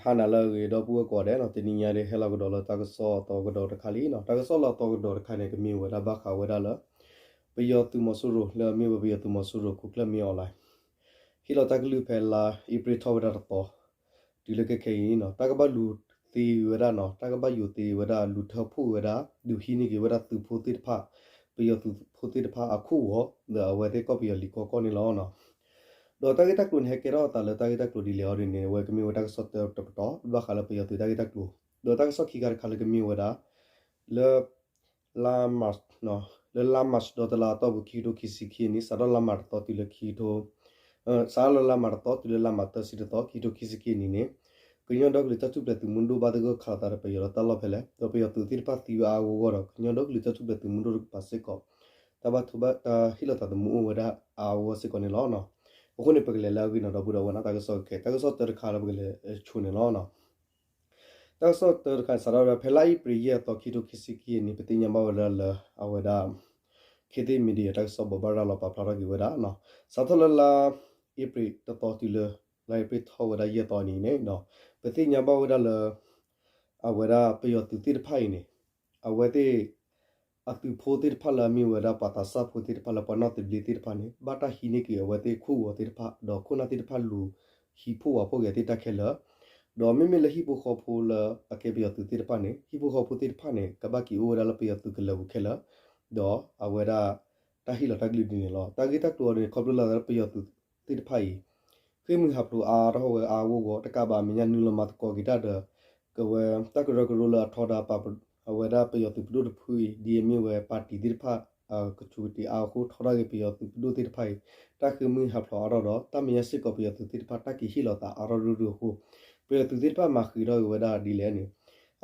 ဟါနၤလၢအဂ့ၤ ဒီပုၢ်ဝဲၢ်ကိးဂၤဒဲးနီၤ, တနံၤညါဒ်ဟဲလီၤကဒီးလၢတၢ်ကစီၣ်အသီကဒီးတခါလံနီၤ. တၢ်ကစီၣ်လၢအသီကဒီးတခါန့ၣ် ကမ့ၢ်ဝဲဒၣ်ဘၣ်ဃးဝဲဒၣ်လၢ ပယီၤသုးမီၤစိရိၤ လၢအမ့ၢ်ဝဲပယီၤသုးမီၤစိရိၤခိၣ်ကျၢၢ်မ့ၢ်အီၣ်လဲၣ် ဟ့ၣ်လီၤတၢ်ကလုၢ်ဖဲလါအ့ဖြ့ၣ်ထီၣ်ဝဲဒၣ်တသီ တုၤလၢခဲခဲအံၤနီၤ, တၢ်ကဘၣ်လူၤသ့ဝဲဒၣ်နီၤ, တၢ်ကဘၣ်ယိၤသ့ဝဲဒၣ် လူၤထၢဖှိၣ်ဝဲဒၣ် ဒုးဟံးန့ၢ်က့ၤဝဲဒၣ်သုးဖိသ့ၣ်တဖၣ်, ပယီၤသုးဖိသ့ၣ်တဖၣ်အခိၣ်ဂီၤ ဒီးအဝဲသ့ၣ်ကီၢ်ပယီၤလံၤခီကီၢ်န့ၣ်လီၤ. ဒီးတၢ်ဂ့ၢ်တၢ်ကျိၤန့ၣ် ဟဲကဲထီၣ်အသးလၢတၢ်ဂ့ၢ်တၢ်ကျိၤဒ်လဲၣ်အီၤဒ်န့ၣ် အဝဲကမ့ၢ်ဝဲတၢ်ကစီၣ်တပတီၢ် ဘၣ်ဃးလၢပယီၤသုးတၢ်ဂ့ၢ်တၢ်ကျိၤ, ဒီးတၢ်ကစီၣ်ခံခါတခါလၢကမ့ၢ်ဝဲဒၣ် လၢ လါမး လၢလါမး ဒီတလါအတီၢ်ပူၤ ခံကထိခံဆံခံနံၣ် စးထီၣ်လါမးတသီတုၤလၢခံကထိ စးထီၣ်လၢလါမးတသီတုၤလၢလါမးသၢဆံတသီ ခံကထိခံဆံခံနံၣ်န့ၣ် ကညီဒီကလုာ်တၢ်ထူၣ်ဖျဲးသုးမုၢ်ဒိၣ်ဘၣ်သဂၢၢ်ခးလိာ်သးဒီးပယီၤလၢတၢ်လီၢ်ဖဲလဲၣ်, ဒီးပယီၤသုးသ့ၣ်တဖၣ်သံဝဲအါအါဂီၢ်ဂီၢ်ဒီး ကညီဒီကလုာ်တၢ်ထူၣ်ဖျဲးသုးမုၢ်ဒိၣ်တကပၤစ့ၢ်ကီး တၢ်ဘၣ်ထိဘၣ်တၢ်ဟ့ၣ်လီၤသးသမူအိၣ်ဝဲဒၣ်အါအါဂီၢ်ဂီၢ်စ့ၢ်ကီးန့ၣ်လီၤ. အဃိန့ၣ် ပကလဲၤလၢအဂ့ၢ်နီၤ ဒီပုၢ်ဒီဝဲၢ်နီၤ, တၢ်ကစီၣ်ခဲ တၢ်ကစီၣ်တၢတခါလၢပကလဲၤဆိန့ၣ်လီၤ. တၢ်ကစီၣ်တၢတခါန့ၣ် စးထီၣ်ဝဲဒၣ်ဖဲလါအ့ဖြ့ၣ်ယဲၢ်သီ ခံကထိခံဆံခံနံၣ် ပသ့ၣ်ညါဘၣ်ဝဲဒၣ်လၢ အဝဲဒၣ် ခ့သ့ၣ် media တၢ်ကစီၣ်ဘိးဘၣ်ရၤလီၤပာ်ဖျါထီၣ်က့ၤဝဲဒၣ် စးထီၣ်လၢလါအ့ဖြ့ၣ်တသီတုၤလၢ လါအ့ဖြ့ၣ်ထီၣ်ဝဲဒၣ်ယဲၢ်သီအနံၤန့ၣ် ပသ့ၣ်ညါဘၣ်ဝဲဒၣ်လၢ အဝဲဒၣ်ပယီၤသုးသ့ၣ်တဖၣ်အံၤန့ၣ် အဝဲသ့ၣ် အသုးဖိသ့ၣ်တဖၣ်လၢအမ့ၢ်ဝဲဒၣ်ပှၤသးစၢ်ဖိသ့ၣ်တဖၣ်လၢပှၤနီၢ်သဘျ့သ့ၣ်တဖၣ်န့ၣ် ဘၣ်တၢ်ဟံးန့ၢ်က့ၤအဝဲသ့ၣ်ခိၣ်ဂီၤသ့ၣ်တဖၣ် ဒီးခိၣ်နၢ်သ့ၣ်တဖၣ်လူၤဟံးဖှိၣ်ဝးဖှိၣ်က့ၤသ့ၣ်တၢ်ခဲလၢာ်, ဒီးမ့မ့ၢ်လၢဟံၣ်ဖိဃီဖိလၢအကဲပယီၤသုးသ့ၣ်တဖၣ်န့ၣ် ဟံၣ်ဖိဃီဖိသ့ၣ်တဖၣ်န့ၣ် ကဘၣ်က့ၤအိၣ်ဝဲဒၣ်လၢပယီၤသုးကလၢၤပူၤခဲလၢာ်, ဒီးအဝဲဒၣ် တၢ်ဟ့ၣ်လီၤတၢ်ကလုၢ်ဒ်န့ၣ်လီၤ. တၢ်ဂ့ၢ်တၢ်ကျိၤအီၤဒ်န့ၣ် ခီဖျိလၢပယီၤသုးသ့ၣ်တဖၣ်အံၤ ဃ့ၢ်မှံဟးဖျိးအါထီၣ်ဝဲအါဂီၢ်ဂီၢ် တကးဘၣ်အမဲာ်ညါနုာ်လီၤမၤသကိးက့ၤတၢ်ဒီး ကဝဲတၢ်ကရၢကရိလၢအထီဒါ အဝဲဒၣ်ပယီၤသုးပဒိၣ်တဖုအံၤ ဒ်အမ့ၢ်ဝဲပၣ်တံၣ်သ့ၣ်တဖၣ် ကဆူးကတ့ၤအါအဃိ ထီဒါက့ၤပယီၤသုးပဒိၣ်သ့ၣ်တဖၣ်အံၤ တၢ်ဃ့ၢ်မှံဟးဖျိးအါထီၣ်ဒီး တၢ်မဲာ်ညါစ့ၢ်ကီးပယီၤသုးသ့ၣ်တဖၣ် တၢ်က့ၤဟ့ၣ်လီၤသးအါထီၣ်ရုၢ်ရုၢ်အဃိ ပယီၤသုးသ့ၣ်တဖၣ်မၤဃံးထီၣ်က့ၤဝဲဒၣ်ဒ်လဲၣ်န့ၣ်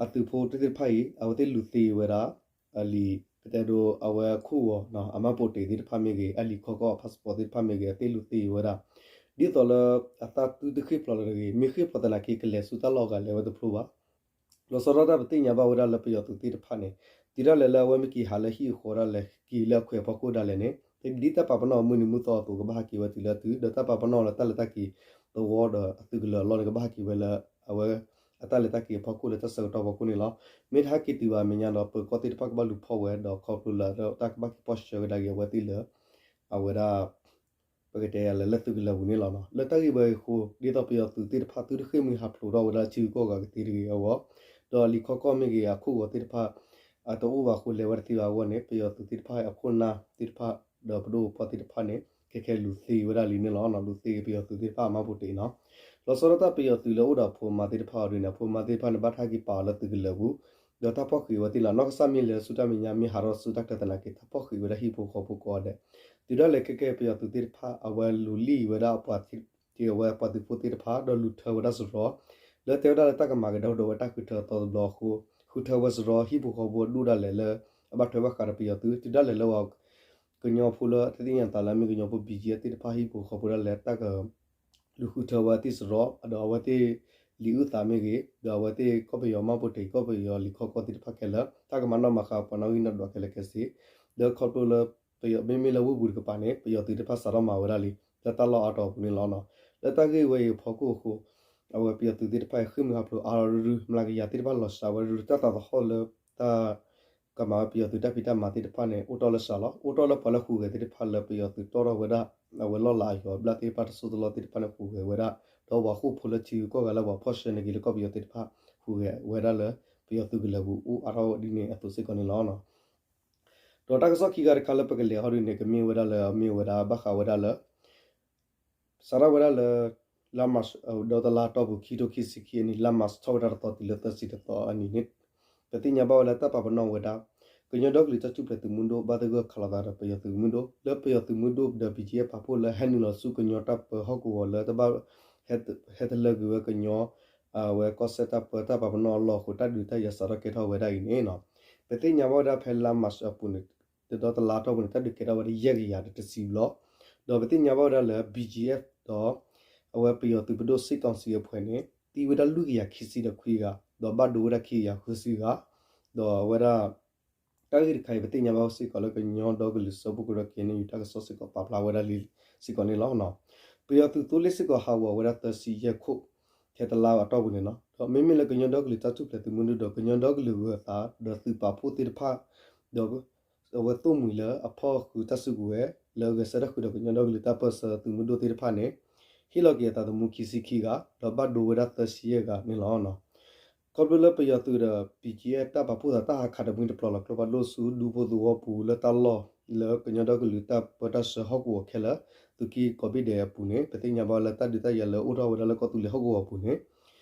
အသုးဖိသ့ၣ်တဖၣ်အံၤ အဝဲသ့ၣ်လူၤသ့ဝဲဒၣ် အလံာ် ပတဲဒိ အဝဲခိၣ်ဂီၤ အမှတ်ပုံတင်သ့ၣ်တဖၣ်မ့ၢ်ဂ့ၤ အလံာ်ခီကီၢ် passport သ့ၣ်တဖၣ်မ့ၢ်ဂ့ၤ အသ့ၣ်လူၤသ့ဝဲဒၣ် ဒ်သိးလၢအသးသုတဃ့ၢ်ဖျိးလၢတဂ့ၤ မ့ၢ်ဃ့ၢ်ဖျိးသနာ်က့ ကလဲၤဆူတၢ်လီၢ်အဂၤလဲၤဝဲတဖျိဘၣ်. လီၤဆီဒၣ်တၢ်ပသ့ၣ်ညါဘၣ်ဝဲဒၣ်လၢပယီၤသုးသ့ၣ်တဖၣ်န့ၣ် တုၤဒၣ်လဲာ်လၢအဝဲမ့ၢ်က့ၤဟးလၢဟံၣ်အဃီဒၣ်လဲာ် က့ၤလၢအခွဲးအဖီခိၣ်ဒၣ်လဲာ်န့ၣ် ဒ်တၢ်ပာ်ပနီၣ်အမုၢ်နံၤမုၢ်သီအသိး ကဘၣ်ဟးက့ၤဝဲတုၤလၢအတုၤ ဒီးတၢ်ပာ်ပနီၣ်လၢတၢ်လဲၤတၢ်က့ၤသဝီဒီးအသုးကလၢၤအလီၢ်န့ၣ် ကဘၣ်ဟးက့ၤဝဲလၢ အဝဲ အတၢ်လဲၤတၢ်က့ၤအဖီခိၣ်လၢတၢ်ဆၢကတီၢ်ဖီခိၣ်န့ၣ်လီၤ. မ့ၢ်တဟဲက့ၤတုၤဘၣ်အမဲာ်ညါဒီး ပၢၤကီၢ်သ့ၣ်တဖၣ်ကဘၣ်လူၤဖီၣ်ဝဲ ဒီးခီဖျိလၢတၢ်ကဘၣ်က့ၤပီၣ်ဆှၢဝဲဒၣ်က့ၤအဝဲသ့ၣ်လၢ အဝဲဒၣ် ပကတဲယၤလၢ လၢသုးကလၢၤပူၤန့ၣ်လီၤ. လၢတၢ်ဂ့ၢ်ဝဲအံၤအဃိ ဒ်သိးပယီၤသုးသ့ၣ်တဖၣ် သုတဃ့ၢ်မှံဟးဖျိးထီၣ်ဝဲဒၣ်ထံဂုၤကီၢ်ဂၤကသ့တဂ့ၤအဂီၢ် ဒီးအလံာ်ခီကီၢ်မ့ၢ်ဂ့ၤ အခိၣ်ဂီၤသ့ၣ်တဖၣ် အတအိၣ်ဘၣ်အဃိ လဲၤဝဲတသ့ဘၣ်အဂီၢ်န့ၣ် ပယီၤသုးသ့ၣ်တဖၣ်အခိၣ်နၢ်သ့ၣ်တဖၣ် ဒီးပဒိၣ်ပပှၢ်သ့ၣ်တဖၣ်န့ၣ် ခဲခဲလူၤသ့ဝဲဒၣ်လံန့ၣ်လီၤ. လူၤသ့ပယီၤသုးသ့ၣ်တဖၣ်အမှတ်ပုံတင်နီၤ. လီၤဆီဒၣ်တၢ်ပယီၤသုးလၢအိၣ်ဒီးအဖိမါသ့ၣ်တဖၣ်အီၤဒ်န့ၣ် အဖိမါသ့ၣ်တဖၣ်န့ၣ် ဘၣ်တၢ်ဟဲက့ၤပာ်အီၤလၢသုးကလၢၤပူၤ ဒီးတၢ်ဖီၣ်ဃံးဝဲသ့ၣ်လီၤ. နီၢ်ကစၢ်မ့ၢ်လဲၤဆူတၢ်မဲာ်ညါ မ့ၢ်ဟးထီၣ်ဆူတၢ်ချၢသနာ်က့ တၢ်ဖီၣ်ဃံးဝဲဒၣ်ဟံၣ်ဖိဃီဖိကိးဂၤဒဲး တုၤဒၣ်လဲာ်ခဲကဲပယီၤသုးသ့ၣ်တဖၣ် အဝဲလူၤလံၣ်ဝဲဒၣ်အပှၤ က့ၤအဝဲပှၤသုးဖိသ့ၣ်တဖၣ် ဒီးလူၤထၢဝဲဒၣ်စရီ လၢတဲဝဲဒၣ်လၢတၢ်ကမၤကဒါကဒီးဝဲတၢ်ဃုထၢအသီတဘျီအဃိ ဃုထၢဝဲစရီ ဟံၣ်ဖိဃီဖိအဒူၣ်ဒၣ်လဲာ်လၢ အဘၣ်ထွဲဘၣ်ဃးဒီးပယီၤသုး တုၤဒၣ်လဲာ်လၢ ကညီဖိလၢတသ့ၣ်ညါသးလၢအမ့ၢ်ကညီဖိ ဘံၣ်ကၠံအသ့ၣ်တဖၣ် ဟံၣ်ဖိဃီဖိဒၣ်လဲာ် တၢ်က လူၤဃုထၢဝဲသ့ၣ်စရီ ဒီးအဝဲသ့ၣ်လံာ်အုၣ်သးမ့ၢ်ဂ့ၤ ဒီးအဝဲသ့ၣ်ကီၢ်ပယီၤမှတ်ပုံတင် ကီၢ်ပယီၤလံာ်ခီကီၢ်သ့ၣ်တဖၣ်ခဲလၢာ် တၢ်ကမၤနီၣ်မၤဃါပှၤနီၣ်ဂံၢ်နီၣ်ဒွးခဲလၢာ်ခဲဆ့ လၢခီဖျိလၢ ပယီၤမ့မ့ၢ်လၢဝ့ၢ်ပူၤတကပၤန့ၣ် ပယီၤသုးသ့ၣ်တဖၣ်စးထီၣ်မၤဝဲဒၣ်လံ လၢတၢ်လီၢ်အါတီၤအပူၤန့ၣ်လီၤ. လၢတၢ်ဂ့ၢ်ဝဲအံၤအဖီခိၣ်အဃိ အဝဲပယီၤသုးသ့ၣ်တဖၣ်အံၤ ဃ့ၢ်မှံဟးဖျိးအါထီၣ်ရုၢ်ရုၢ် မျးကယၤသ့ၣ်တဖၣ်လီၤစှၤဝဲရုၢ်ရုၢ် တၢ်သးသဟီၣ်လၢတၢ် ကမၤဝဲပယီၤသုးတၢ်ဖံးတၢ်မၤသ့ၣ်တဖၣ်န့ၣ် အိၣ်တီၢ်လၢစှၤလီၤ. အိၣ်တီၢ်လၢပှၤလၢဟူးဂဲၤသ့ၣ်တဖၣ်လၢပယီၤသုးတီၢ်ထီၣ်ဝဲဒၣ် အဝဲလီၢ်လၤအယီၤဘျၣ်သ့ၣ်တဖၣ်တစိၢ်တလီၢ်သ့ၣ်တဖၣ်န့ၣ် ဟူးဂဲၤဝဲဒၣ် ဒီးပှၤဃိာ်ဖိလၢထံဂုၤကီၢ်ဂၤလၢပှၤဖီၣ်ဆှၢန့ၢ်က့ၤလၢကီၢ်ပယီၤသ့ၣ်တဖၣ် ဟူးဂဲၤဝဲဒၣ်လၢ ပယီၤသုးကလၢၤပူၤအိၣ်အါထီၣ်ဒ်န့ၣ်အသိးစ့ၢ်ကီးန့ၣ်လီၤ. ဒီးတၢ်ကစီၣ်ခံဂၤတခါလၢပကလဲၤဟီဒ်န့ၣ် ကမ့ၢ်ဝဲဒၣ်လၢ မ့ၢ်ဝဲဒၣ်ဘၣ်ဃးဝဲဒၣ်လၢ စးထီၣ်ဝဲဒၣ်လၢ လါမး ဒီတလါတီၢ်ပူၤ ခံကထိခံဆံခံအနံၣ် လါမးထီၣ်ဝဲဒၣ်တသီတုၤလၢသၢဆံတသီအနံၤန့ၣ် ပသ့ၣ်ညါဘၣ်ဝဲလၢတၢ်ပာ်ပနီၣ်ဝဲဒၣ် ကညီဒီကလုာ်တၢ်ထူၣ်ဖျဲးသုးမုၢ်ဒိၣ် ဘၣ်သဂၢၢ်ခးလိာ်သးဒီးပယီၤသုးမုၢ်ဒိၣ် လၢပယီၤသုးမုၢ်ဒိၣ်ဒီး ဘံၣ်ကၠံအပာ်ဖှိၣ်လၢဟဲနုာ်လီၤဆူကညီတၢ်ပၢဟီၣ်ကဝီၤလၢတဘၣ် ဟဲတလၢကွံာ်ဝဲကညီ အဝဲကီၢ်စဲၣ်တၢ်ပၢတၢ်ပာ်ပနီၣ်အလီၢ်အဃိ တၢ်ဒုးတၢ်ယၤစးထီၣ်ကဲထီၣ်ဝဲဒၣ်အံၤန့ၣ် ပသ့ၣ်ညါဘၣ်ဝဲဒၣ်ဖဲလါမးအပူၤန့ၣ် ဒီတလါတီၢ်ပူၤန့ၣ် တၢ်ဒုးကဲထီၣ်ဝဲဒၣ်ယဲၢ်ကယၤဒီးတဆံဘျီ ဒီးပသ့ၣ်ညါဘၣ်ဝဲဒၣ်လၢ ဘံၣ်ကၠံအ ဒီး အဝဲပယီၤသုးပဒိၣ် စစ်ကောင်စီ အဖှဲးန့ၣ် သံဝဲဒၣ်လွံၢ်ကယၤခံဆံဒီးခွံဂၤ ဒီးဘၣ်ဒိဝဲဒၣ်ခံကယၤဃုဆံဂၤ ဒီးအဝဲဒၣ် တၢ်ဂ့ၢ်တခါအံၤ ပသ့ၣ်ညါဘၣ်စ့ၢ်ကီးလၢကညီဒီကလုာ်စၢဖှိၣ်ကရၢ KNU တၢ်ကစီၣ်စ့ၢ်ကီးပာ်ဖျါဝဲဒၣ်လံစ့ၢ်ကီးန့ၣ်လီၤ. ပယီၤသုးသိလ့ၣ်စ့ၢ်ကီးဟးဂီၤဝဲဒၣ်သၢဆံယဲၢ်ခိၣ် ဖဲတလါအတီၢ်ပူၤန့ၣ်လီၤ. ဒီးမ့မ့ၢ်လၢကညီဒီကလုာ်တၢ်ထူၣ်ဖျဲးသုးမုၢ်ဒိၣ်ဒီးကညီဒီကလုာ်ဂၢၤသး ဒီးသုးပာ်ဖှိၣ်သ့ၣ်တဖၣ် ဒီးအဝဲသိၣ်မှံၤလၢအဖီၣ်ဃုာ်တၢ်စုကဝဲၤ လၢဂဲၤဆၢထၢၣ်ဃုာ်ဒီးကညီဒီကလုာ်တၢ်ပၢၢ်ဆၢသုးမုၢ်ဒိၣ်သ့ၣ်တဖၣ်န့ၣ် ဟ့ၣ်လီၤက့ၤအသးသမူခံဆံခံဂၤ ဒီးဘၣ်ဒိဝဲဒၣ်သၢဆံယဲၢ်ဂၤန့ၣ်လီၤ. ခီဖျိလၢပယီၤသုးဒီး ပံက့အဲၣ် တၢ်ပာ်ဖှိၣ်သးတၢ်ဟးခးတမှံတပျီၤလီၤ ကျိဖးဒိၣ်ဆူဒူဖိသဝီပူၤလၢတၢ်လီၢ်လၢကညီဒီကလုာ်တၢ်ပၢတၢ်ဆှၢဟီၣ်ကဝီၤခဲလၢာ် သုးက့ကိးဘ့ၣ်ဒဲးအပူၤန့ၣ် ပသ့ၣ်ညါဘၣ်လၢတၢ်ဒုးတၢ်ယၤလၢအိၣ်ထီၣ်ဝဲဒၣ်လၢကီၢ်သူလ့ၤဟီၣ်ကဝီၤအပူၤန့ၣ်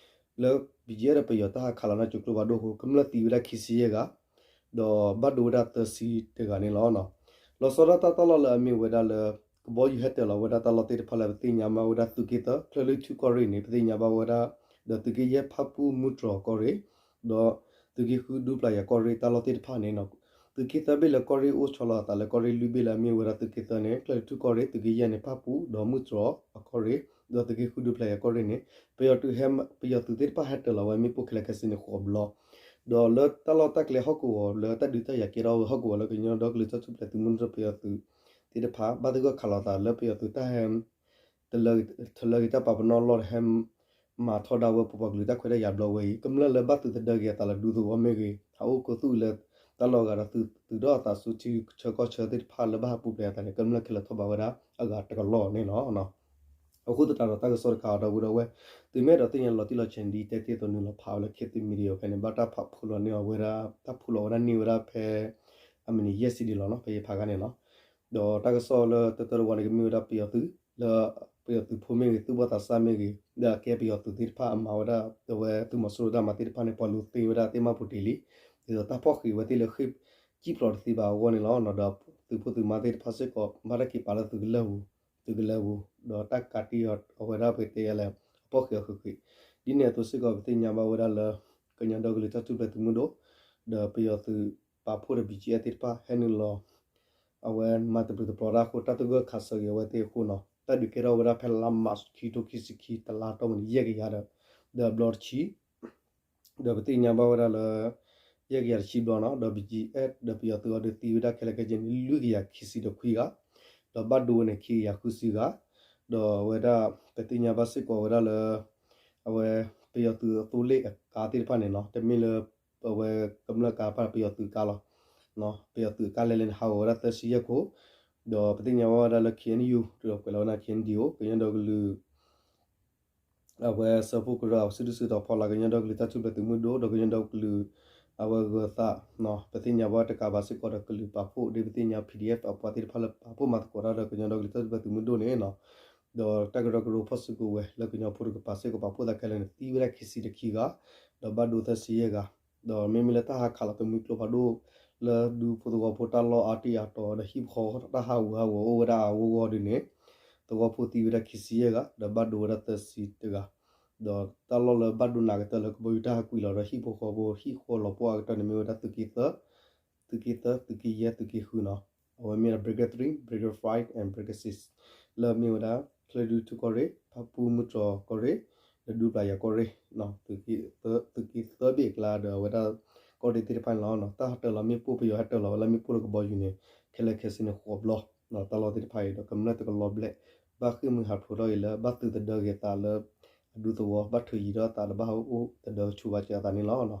လၢ ပံက့အဲၣ် ဒီးပယီၤတၢ်ဟးခးလီၤန့ၣ် ကၠိကျိဖးဒိၣ်အဃိ ကမျၢၢ်သံဝဲဒၣ်ခံဆံယဲၢ်ဂၤ ဒီးဘၣ်ဒိဝဲဒၣ်သၢဆံတဂၤန့ၣ်လီၤ. လီၤဆီဒၣ်တၢ်တၢ်လီၢ်လၢအမ့ၢ်ဝဲဒၣ်လၢ ကဘီယူၤဟဲတၢၤလီၤဝဲဒၣ်တၢ်လီၢ်သ့ၣ်တဖၣ်လၢပသ့ၣ်ညါဘၣ်ဝဲဒၣ်သုးက့သၢ ချၢၣ်လွံၢ်ထူၣ်ကီၢ်ရ့ၣ်န့ၣ် ပသ့ၣ်ညါဘၣ်ဝဲဒၣ် ဒီးသုးက့ယဲၢ်ဖၣ်ပူၣ်မုၢ်တြီၤကီၢ်ရ့ၣ် ဒီးသုးက့ဃုဒူပျၢ်ယၤကီၢ်ရ့ၣ်တၢ်လီၢ်သ့ၣ်တဖၣ်န့ၣ် သုးက့သၢဘ့ၣ်လၢကီၢ်ရ့ၣ်အိၣ်ဆီလီၤအသးလၢကီၢ်ရ့ၣ်လွံၢ်ဘ့ၣ်လၢအမ့ၢ်ဝဲဒၣ်သုးက့သၢန့ၣ် ချၢၣ်လွံၢ်ထူၣ်ကီၢ်ရ့ၣ် သုးက့ယဲၢ်န့ၣ် ဖၣ်ပူၣ် ဒီးမုၢ်တြီၤအကီၢ်ရ့ၣ် ဒီးသုးက့ဃုဒူပျၢ်ယၤကီၢ်ရ့ၣ်န့ၣ် ပယီၤသုးဟဲ ပယီၤသုးသ့ၣ်တဖၣ်ဟဲတၢၤလီၤဝဲမ့ၣ်ပိၢ်ခဲလၢာ်ခဲဆ့န့ၣ်ဃိးဘျီ ဒီးလၢတၢ်လီၢ်တၢ်ကျဲဟီၣ်ကဝီၤလၢတၢ်ဒုးတၢ်ယၤကဲထီၣ်ဝဲဟီၣ်ကဝီၤလၢကညီဒီကလုာ်တၢ်ထူၣ်ဖျဲးသုးမုၢ်ဒိၣ်ပယီၤသုးသ့ၣ်တဖၣ် ဘၣ်သဂၢၢ်ခးလီၤသးလၢပယီၤသုးတၢ်ဟဲ တလၢ ထလၢက့ၤတၢ်ပာ်ပနီၣ်လီၢ်ဒီးဟဲ မၤထီဒါဝဲပပှၤကလုာ်တၢ်ခွဲးတၢ်ယာ်ဘျီဝဲအံၤ ကမျၢၢ်လၢဘၣ်သုးသဒၢက့ၤအသးလၢဒူသဝီမ့ၢ်ဂ့ၤ ဟးအိၣ်ကသုၣ်လၢတၢ်လီၢ်အဂၤဒီးသုးထီၣ်အသးဆူထံဆၢကီၢ်ဆၢသ့ၣ်တဖၣ်လၢဘၣ်ဟးပူၤဖျဲးအသးန့ၣ် ကမျၢၢ်ခဲလၢာ်ထီၣ်ဘးဝဲဒၣ်အဂၤတကလီၢ်န့ၣ်လီၤ. အဃိသတးဒီးတၢ်ကစီၣ်တခါအံၤဒီပုၢ်ဒီဝဲၢ် သုမ့ၢ်အဲၣ်ဒိးသ့ၣ်ညါလီၤတံၢ်လီၤဆဲးန့ၣ် ဒ်တဲတ့ၢ်အသိးန့ၣ်လီၤ ဖးဝဲလၢ ခေတ်သစ် Media ဖဲန့ၣ် ဘၣ်တၢ်ဖးဖှိၣ်လီၤန့ၢ်အီၤဝဲဒၣ် တၢ်ဖှိၣ်လီၤဝဲဒၣ်န့ၢ်ဝဲဒၣ်ဖဲ အမံးနံးယဲၢ်ဆံဒံးလီၤနီၤ ဖဲယဖးခါန့ၣ်လီၤ. ဒီးတၢ်ကစီၣ်လၢတၢတၢတဝီန့ၣ် ကမ့ၢ်ဝဲဒၣ်ပယီၤသုး လၢပယီၤသုးဖိမ့ၢ်ဂ့ၤ သုးဘီၣ်သးစၢ်မ့ၢ်ဂ့ၤ လၢအကဲပယီၤသုးသ့ၣ်တဖၣ်အမၤဝဲဒၣ် အဝဲသုးမီၤစိရိၤတၢ်မၤသ့ၣ်တဖၣ်န့ၣ် ပှၤလူၤသ့ဝဲဒၣ်သ့ၣ်မးပူၤတ့ၢ်လံ ဒ်သိးတၢ်ဖီၣ်ဃံးဝဲသ့ၣ်လၢဃ့ၢ်ကံၣ်ဖျိးတသ့ဘၣ်အဂီၢ်န့ၣ်လီၤ. ဒီးသုးဖိသုးမါသ့ၣ်တဖၣ်စ့ၢ်ကီး ဘၣ်တၢ်က့ၤပာ်လၢသုးကလၢၤပူၤ သုးကလၢၤပူၤ ဒီးတၢ်ကးတံၢ်အီၤအဝဲဒၣ်ပကတဲယၤလဲၣ် အဖီၣ်ဃံးအီၤဃ့ၢ်ဃ့ၢ် ဒ်န့ၣ်အသိးစ့ၢ်ကီး ပသ့ၣ်ညါဘၣ်ဝဲဒၣ်လၢ ကညီဒီကလုာ်တၢ်ထူၣ်ဖျဲးသုးမုၢ်ဒိၣ် ဒီးပယီၤသုးပာ်ဖှိၣ်ဒီး ဘီၣ်ကၠံၣ်အဲၣ်သ့ၣ်တဖၣ် ဟဲနုာ်လီၤ အဝဲမၤတဘျုးတဘျီတၢ်အဃိ တၢ်သဂၢၢ်ခးဆၢက့ၤအဝဲသ့ၣ်အဃိနီၤ တၢ်ဒုးကဲထီၣ်ဝဲဒၣ်ဖဲလါမး ခံထိခံဆံခံ တလါတီၢ်ပူၤန့ၣ် ယဲၢ်ကယၤဒီး ဒီးဘျီတဆံ ဒီးပသ့ၣ်ညါဘၣ်ဝဲဒၣ်လၢ ယဲၢ်ကယၤတဆံဘျီနီၤ ဒီး ဘီၣ်ကၠံၣ်အဲၣ် ဒီးပယီၤသုးအီၤဒီးသံဝဲဒၣ်ခဲလၢာ်ခဲဆ့န့ၣ် လွံၢ်ကယၤခံဆံဒီးခွံဂၤ ဒီးဘၣ်ဒိဝဲန့ၣ်ခံကယၤဃုဆံဂၤ ဒီးအဝဲဒၣ် ပသ့ၣ်ညါဘၣ်စ့ၢ်ကီးဝဲဒၣ်လၢ အဝဲ ပယီၤသုးအသိလ့ၣ်အကါသ့ၣ်တဖၣ်န့ၣ်နီၤ တမ့ၢ်လၢ အဝဲကမျၢၢ်ကါ ပယီၤသုးကါလီၤ ပယီၤသုးအကါလဲၣ်လဲၣ်န့ၣ် ဟးဂီၤဝဲဒၣ်သၢဆံယဲၢ်ခိၣ် ဒီးပသ့ၣ်ညါဘၣ်ဝဲဒၣ်လၢ ခ့ၣ်အဲၣ်ယူၣ် ဒီးကွဲးလီၤဝဲဒၣ် ခ့ၣ်အဲၣ်ယူၣ် ကညီဒီကလုာ် အဝဲစၢဖှိၣ်ကရၢ အစုဒုၣ်စုတီၤဖီလာ် ကညီဒီကလုာ်တၢ်ထူၣ်ဖျဲးသုးမုၢ်ဒိၣ် ဒီးကညီဒီကလုာ် အဝဲဂၢၤသး ပသ့ၣ်ညါဘၣ်တကးဘၣ်စ့ၢ်ကီးဒီးကလုာ်ပာ်ဖှိၣ် ဒ်ပသ့ၣ်ညါ ပီၣ်ဒံၣ်အဲၣ် အပှၤသ့ၣ်တဖၣ်လၢပာ်ဖှိၣ်မၤသကိးတၢ်ဒီးကညီဒီကလုာ်တၢ်ထူၣ်ဖျဲးသုးမုၢ်ဒိၣ်န့ၣ်နီၤ ဒီးတၢ်ကရၢကရိဖီၣ်စုကဝဲၤလၢကညီဖိတကပၤစ့ၢ်ကီး ပာ်ဖှိၣ်သးခဲလၢာ်န့ၣ် သံဝဲဒၣ်ခံဆံတခံဂၤ ဒီးဘၣ်ဒိသၢဆံယဲၢ်ဂၤ ဒီးမ့မ့ၢ်လၢတၢ်ဟးခးလီၤသမူကျိဖးဒိၣ် လၢဒူဖိသဝီဖိတၢ်လီၢ်အါတံၢ်အါတီၤ ဒီးဟံၣ်ဖိဃီတၢ်ဟးဂူာ်ဟးဂီၤအိၣ်ဝဲဒၣ်အဂီၢ်ဂီၢ်ဒ်န့ၣ် သဝီဖိသံဝဲဒၣ်ခံဆံယဲၢ်ဂၤ ဒီးဘၣ်ဒိဝဲဒၣ်သၢဆံတဂၤ ဒီးတၢ်လီၢ်လၢဘၣ်ဒိနးကတၢၢ်လၢကဘီယူၤတၢ်ဟးကွံာ်လီၤဒီးဟံၣ်ဖိဃီဖိဟံၣ်ဃီလီၤပှီၢ်အါကတၢၢ်န့ၣ်မ့ၢ်ဝဲဒၣ်သုးက့သၢ သုးက့သၢ သုးက့ယဲၢ် သုးက့ဃုနီၤ အဝဲမ့ၢ်ဒၣ် Brigade three, Brigade five and Brigade six လၢမ့ၢ်ဝဲဒၣ် ချၢၣ်ဒူထူၣ်ကီၢ်ရ့ၣ်, ဖၣ်ပူၣ်မုၢ်တြီၤကီၢ်ရ့ၣ်, ဒီးဒူပျၢ်ယၤကီၢ်ရ့ၣ်, သုးက့သၢဘ့ၣ်အကျါဒီးအဝဲဒၣ် ကီၢ်ရ့ၣ်သ့ၣ်တဖၣ်န့ၣ်လီၤ. တၢ်ဟးတၢၤလီၤမ့ၣ်ပိၢ် ပယီၤဟဲတၢၤလီၤဝဲလၢမ့ၣ်ပိၢ်လၢကဘီယူၤန့ၣ် ခဲလၢာ်ခဲဆ့န့ၣ်ဃိးဘျီ တၢ်လီၢ်သ့ၣ်တဖၣ်အံၤဒီးကမျၢၢ်တကလီၤဘျဲၣ် ဘၣ်ဃ့ၢ်မှံဟးဖျိးထီၣ်အံၤလၢဘၣ်သုးသဒၢက့ၤအသးလၢ အဒူသဝီ ဘၣ်ထုးယံၤထီၣ်အသးဒီးဘၣ်အိၣ်သဒၢဆူးဘၣ်စၢၤအသးန့ၣ်လီၤ.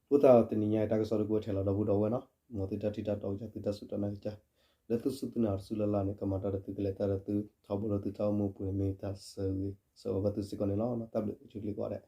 အဃိသတးဒီးတနံၤညါအံၤတၢ်ကစီၣ်တကွဲးထဲလီၤဒီပုၢ်ဒီဝဲၢ်နီၤ မ်သုတၢ်ထံၣ်တၢ်တီကစၢ် သုတၢ်စူၢ်တၢ်နာ်ကစၢ် လၢသုစူၢ်သုနာ်တစူၢ်လၢ်လၢ်န့ၣ် ကမၤတၢ်ဒီးသုကလဲၤတၢ်ဒီးသုထီဘိလၢသုတၢ်အိၣ်မူအပူၤန့ၣ် မ့ၢ်တၢ်ဆၢဂ့ၤဆၢဝါဘၣ်သုစ့ၢ်ကီးန့ၣ်လီၤ. တၢ်ဘျုးဆိၣ်ဂ့ၤကိးဂၤဒဲး